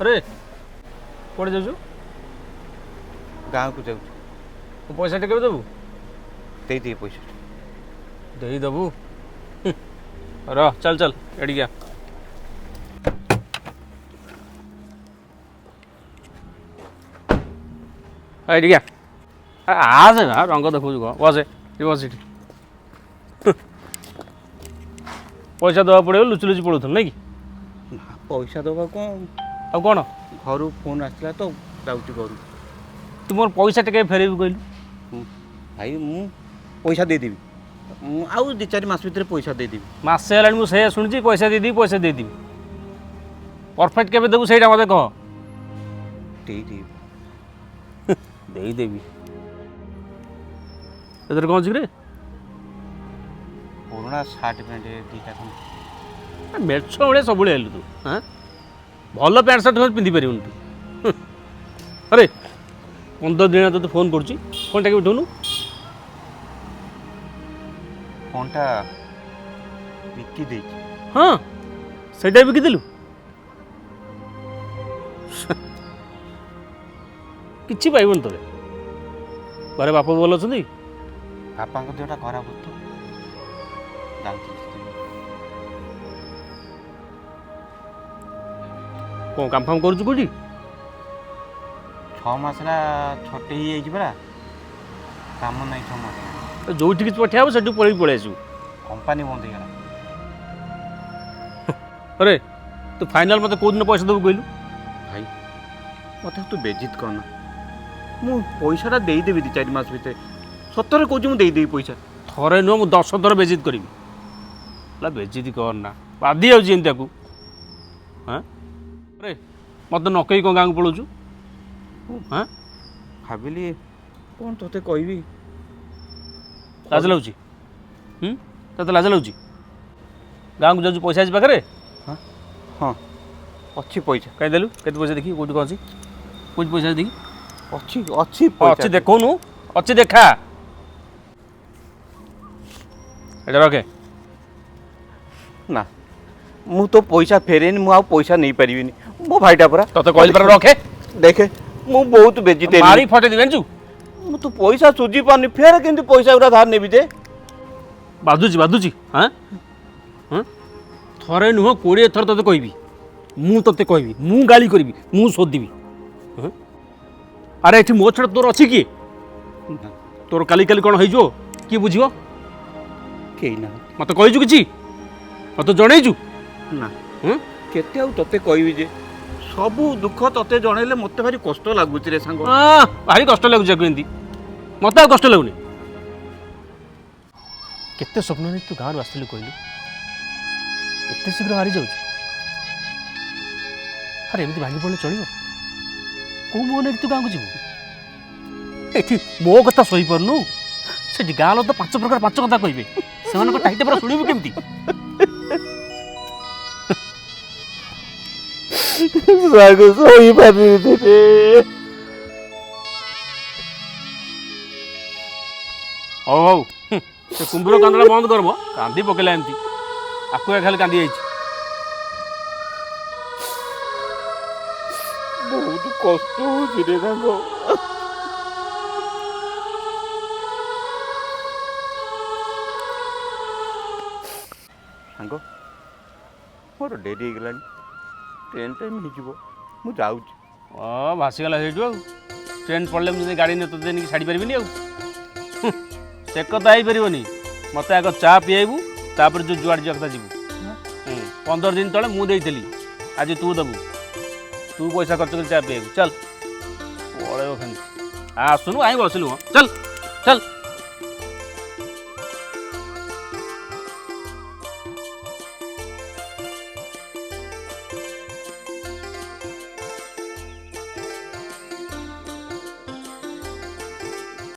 ଆରେ, କୁଆଡ଼େ ଯାଉଛୁ? ଗାଁକୁ ଯାଉଛି। ମୋ ପଇସାଟା କେବେ ଦେବୁ? ଦେଇଦେବି ପଇସା। ଦେଇଦେବୁ? ରହ, ଚାଲ ଚାଲ, ଏଠିକି ଆ। ଏଇଠିକି ଆ। ଆସେ ନା, ରଙ୍ଗ ଦେଖାଉଛୁ କ'ଣ? ବସେ, ବସ ଏଠି। ପଇସା ଦେବାକୁ ପଡ଼ିବ, ଲୁଚି ଲୁଚି ପଳଉଥିଲୁ ନାଇଁ କି? ନା, ପଇସା ଦେବା କ'ଣ? ଆଉ କ'ଣ? ଘରୁ ଫୋନ୍ ଆସିଲା ତ, ଯାଉଛି ଘରୁ। ତୁ ମୋର ପଇସା ଟିକେ ଫେରେଇବୁ କହିଲୁ? ଭାଇ, ମୁଁ ପଇସା ଦେଇଦେବି। ମୁଁ ଆଉ 2-4 ମାସ ଭିତରେ ପଇସା ଦେଇଦେବି। ମାସେ ହେଲାଣି ମୁଁ ସେଇଆ ଶୁଣିଛି, ପଇସା ଦେଇଦେବି, ପଇସା ଦେଇଦେବି। ପରଫେକ୍ଟ କେବେ ଦେବୁ ସେଇଟା ମୋତେ କହ। ଦେଇଦେବି। ଦେଇଦେବି। ଏଥିରେ କ'ଣ ଅଛି କିରେ? ପୁରୁଣା ସାର୍ଟ ପ୍ୟାଣ୍ଟ ଦୁଇଟା ଖଣ୍ଡେ। ମେଛ ଭଳିଆ ସବୁବେଳେ ହେଲୁ ତୁ। ହଁ, ଭଲ ପ୍ୟାଣ୍ଟ ସାର୍ଟ ପିନ୍ଧି ପାରିବୁନି ତୁ। ଆରେ, 15 ଦିନ ତୋତେ ଫୋନ୍ କରୁଛି, ଫୋନ୍ଟା କେବେ ଉଠଉନୁ? ଫୋନ୍ଟା ବିକି ଦେଇଛି। ହଁ, ସେଇଟା ବିକିଦେଲୁ? କିଛି ପାଇବୁନି ତୋତେ। ଘରେ ବାପା ଭଲ ଅଛନ୍ତି? ବାପାଙ୍କ ଦେହଟା ଖରାପ ତ ଯାଉଛି। କ'ଣ କାମ ଫାମ କରୁଛୁ କେଉଁଠି? 6 ମାସ ହେଲା ଛଟେଇ ହେଇଯାଇଛି ପରା, କାମ ନାହିଁ 6 ମାସ ହେଲା। ଯୋଉଠି କିଛି ପଠେଇ ହେବ ସେଠୁ ପଳେଇ ପଳେଇ ଆସିବୁ। କମ୍ପାନୀ ବନ୍ଦ ହେଇଗଲା। ଆରେ, ତୁ ଫାଇନାଲ୍ ମୋତେ କେଉଁଦିନ ପଇସା ଦେବୁ କହିଲୁ? ଭାଇ, ମୋତେ ତୁ ବେଜିତ କରନା। ମୁଁ ପଇସାଟା ଦେଇଦେବି 2-4 ମାସ ଭିତରେ। ସତରେ କହୁଛି, ମୁଁ ଦେଇଦେବି ପଇସା। ଥରେ ନୁହଁ, ମୁଁ 10 ଥର ବେଜିତ କରିବି। ହେଲା, ବେଜିତ କରନା, ବାଧି ଯାଉଛି ଏମିତି ତାକୁ। ହଁ, ଆରେ, ମୋତେ ନ କହି କ'ଣ ଗାଁକୁ ପଳଉଛୁ? ହଁ? ଭାବିଲି କ'ଣ ତୋତେ କହିବି। ଲାଜ ଲାଗୁଛି? ହୁଁ, ତୋତେ ଲାଜ ଲାଗୁଛି? ଗାଁକୁ ଯାଉଛୁ, ପଇସା ଅଛି ପାଖରେ? ହଁ, ଅଛି ପଇସା। କାଇଁ ଦେଲୁ? କେତେ ପଇସା ଦେଖି, କେଉଁଠି କ'ଣ ଅଛି, କେଉଁଠି ପଇସା ଦେଖି। ଅଛି, ଅଛି ପଇସା। ଅଛି, ଦେଖଉନୁ। ଅଛି, ଦେଖା। ଏଇଟା ରଖେ। ନା, ମୁଁ ତ ପଇସା ଫେରେନି। ମୁଁ ଆଉ ପଇସା ନେଇପାରିବିନି, ମୋ ଭାଇଟା ପରା। ତତେ କହିଲି ପରା, ରଖେ। ଦେଖେ, ମୁଁ ବହୁତ ବେଜିତ ହେଲି। ମାରି ଫଟେଇ ଦେବି, ଜାଣିଛୁ? ମୁଁ ତ ପଇସା ସୁଝି ପାରୁନି, ଫେର କେମିତି ପଇସା ଗୁଡ଼ା ଧାର ନେବି ଯେ? ବାଧୁଛି, ବାଧୁଛି। ହଁ ହଁ, ଥରେ ନୁହଁ, 20 ଥର ତତେ କହିବି ମୁଁ। ତତେ କହିବି ମୁଁ, ଗାଳି କରିବି ମୁଁ, ଶୋଧିବି। ହଁ? ଆରେ, ଏଠି ମୋ ଛଡ଼ା ତୋର ଅଛି କିଏ? ତୋର କାଲି କାଲି କ'ଣ ହେଇଯିବ, କିଏ ବୁଝିବ? କେହି ନାହାନ୍ତି। ମତେ କହିଛୁ କିଛି? ମତେ ଜଣେଇଛୁ? ନା। ହୁଁ? କେତେ ଆଉ ତତେ କହିବି ଯେ? ସବୁ ଦୁଃଖ ତତେ ଜଣେଇଲେ ମତେ ଭାରି କଷ୍ଟ ଲାଗୁଛି ରେ ସାଙ୍ଗ। ଭାରି କଷ୍ଟ ଲାଗୁଛି ଆକୁ ଏମିତି। ମତେ ଆଉ କଷ୍ଟ ଲାଗୁନି। କେତେ ସ୍ୱପ୍ନ ନେଇ ତୁ ଗାଁରୁ ଆସିଥିଲୁ କହିଲୁ? ଏତେ ଶୀଘ୍ର ହାରି ଯାଉଛୁ? ଆରେ, ଏମିତି ଭାଙ୍ଗି ପଡ଼ିଲେ ଚଳିବ? କୋଉ ମୁହଁ ନେଇକି ତୁ ଗାଁକୁ ଯିବୁ? ଏଠି ମୋ କଥା ସହିପାରୁନୁ, ସେଠି ଗାଁ ଲୋକ ତ ପାଞ୍ଚ ପ୍ରକାର ପାଞ୍ଚ କଥା କହିବେ। ସେମାନଙ୍କ ଟାଇଟ୍ ପୁରା ଶୁଣିବୁ କେମିତି? ସାଙ୍ଗ, ସହିପାରିବିନି ରେ। ହଉ ହଉ, ସେ କୁମ୍ଭୀର କାନ୍ଦଟା ବନ୍ଦ କର ମ। କାନ୍ଦି ପକେଇଲା ଏମିତି, ଆକୁ ଖାଲି କାନ୍ଦି ଯାଇଛି। ବହୁତ କଷ୍ଟ ହଉଛି ରେ ସାଙ୍ଗ। ସାଙ୍ଗ, ମୋର ଡେରି ହେଇଗଲାଣି, ଟ୍ରେନ୍ ଟାଇମ୍ ହେଇଯିବ, ମୁଁ ଯାଉଛି। ଅ, ଭାସିଗଲା ସେଇଠୁ। ଆଉ ଟ୍ରେନ୍ ପଡ଼ିଲେ ମୁଁ ଯଦି ଗାଡ଼ି ନେଇ ତୋତେ ନେଇକି ଛାଡ଼ି ପାରିବିନି ଆଉ। ସେ କଥା ହେଇପାରିବନି। ମୋତେ ଆଗ ଚା ପିଆଇବୁ, ତାପରେ ଯେଉଁ ଯୁଆଡ଼େ ଯିବା କଥା ଯିବୁ। 15 ଦିନ ତଳେ ମୁଁ ଦେଇଥିଲି, ଆଜି ତୁ ଦେବୁ। ତୁ ପଇସା ଖର୍ଚ୍ଚ କରି ଚା ପିଆଇବୁ। ଚାଲ, ପଳେଇବ ଖାଲି। ଆସୁନୁ, I ବସିଲୁ। ହଁ, ଚାଲ ଚାଲ।